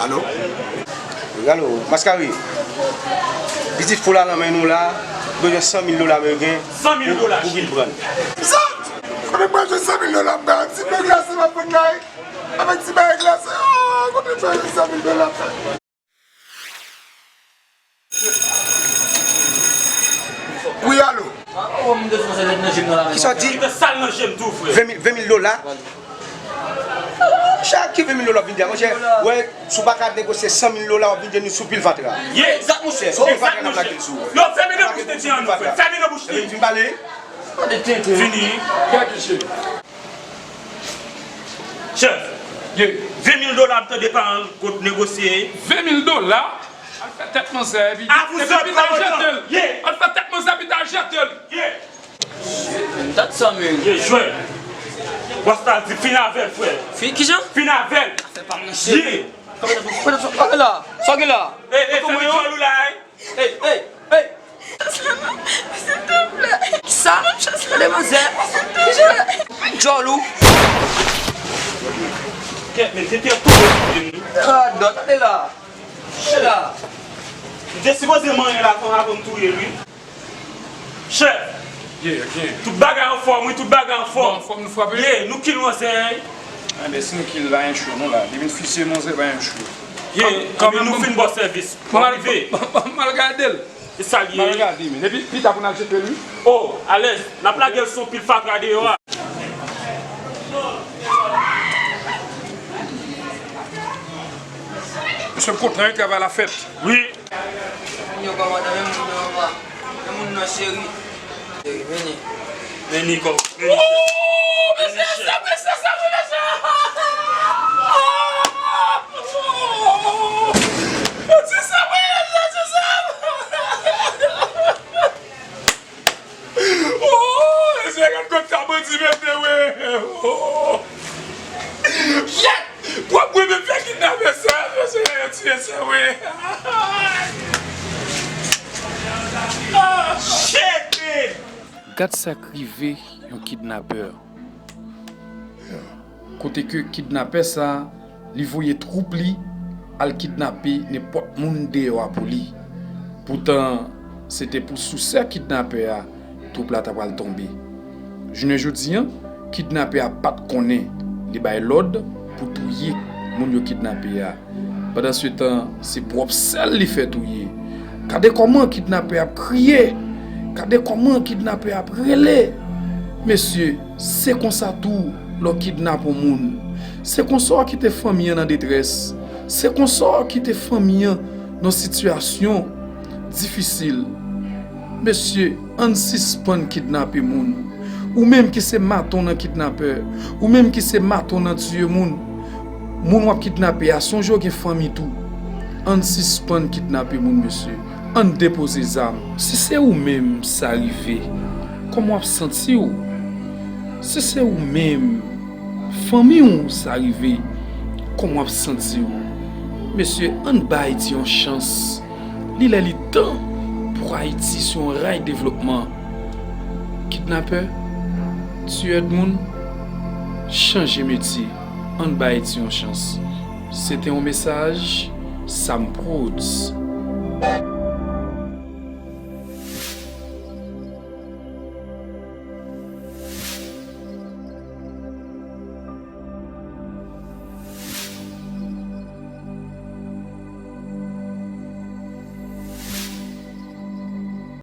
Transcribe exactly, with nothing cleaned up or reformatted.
Alo? Alo, Maskari. Pitit fo la nan men nou la, bezwen san mil dola ameriken. San mil dola pou vin pran. Sa! Kote m pral jwenn san mil dola, m pral ti bagay glase m ap vann la, wi. Avèk ti bagay glase, oh, kote m pral jwenn san mil dola? Wi, alo. Kisa w di? Ven mil, ven mil dola? Monchè, ki ven mil dola w ap vin di a, monchè? Wè, si w pa ka negosye san mil dola, w ap vin jwenn nou sou pil fatra. Ye, egzak, monchè. Sou pil fatra n ap lage l sou ou. Yo, fèmen nan bouch tenten an nou, frè. Fèmen nan bouch li. Fini. Chèf, ven mil dola m tande pa an kot negosye. Ven mil dola? Al fè tèt manzè, epi, epi ta jete l. Al fè tèt manzè, epi ta jete l. M ta san mil. Ye, jwè. Bòs la di fin avè l, frè. Fin kijan? Fin avè l. Afè pa monchè. Ye. Sa gen la? Sa gen la? E, e, fèmen djòl ou la, e. Ey, ey, ey! Silvouplè. Sa? Gade manzè. Djòl ou. Kèt, men tete tonbe sou pye m wi. Ah, dòt, ale la. Chè la. M te sipoze manyen la konsa pou m touye l wi. Chèf! Ye, gen. Tout bagay anfòm wi, tout bagay anfòm. Bon, anfòm nou frape? Ye, nou kill manzè wi. Enben, si nou kill la, en cho nou la. Depi n fizye manzè, pa en cho. Ye, kanmenm nou fin ba w sèvis. Mal, mal gade l. E sa l ye. Mal gade, men. Epi, pita pou n al jete l wi. Oh, alèz, n ap lage l sou pil fatra deyò a. Mesye, m kontan wi, travay la fèt. Wi. Moun yo kòmandan, men moun yo anba. Men moun nan cheri. Cheri, vini. Vini, kòm. Vini. Oh, mesye, sa, mesye, sa, mesye. Oh, mesye, sa, mesye, sa. Oh, mesye, gad kot sa bandi mete, wi. Oh. Shit! Pwòp mwen menm fè kidnape sa, mesye, yo tiye sa, wi. Shit, man! Gad sa k rive yon kidnapè. Kote ke kidnapè sa, li voye twoup li al kidnape nenpòt moun deyò a pou li. Poutan, se te pou sousè kidnapè a, twoup la ta pral tonbe. Jounen jodi a, kidnapè a pa t konnen li bay lòd pou touye moun yo kidnape a. Pandansetan, se pwòp sè l li fè touye. Gade kòman kidnapè ap kriye. Gade kòman kidnapè ap rele. Mesye, se konsa tou lè w kidnape yon moun. Se konsa w kite fanmi an nan detrès. Se konsa w kite fanmi an nan sitiyasyon difisil. Mesye, ann sispann kidnape moun. Ou menm ki se maton nan kidnapè, ou menm ki se maton nan tiye moun, moun w ap kidnape a, sonje w gen fanmi tou. Ann sispann kidnape moun, mesye. Ann depoze zam. Si se ou menm sa rive, kòman w ap santi w? Si se ou menm, fanmi w sa rive, kòman w ap santi w? Mesye, ann ba Ayiti yon chans. Li lè li tan pou Ayiti sou yon ray devlopman. Kidnapè, tiyè moun, chanje metye. Ann ba Ayiti yon chans. Se te yon mesaj Sam Prodz.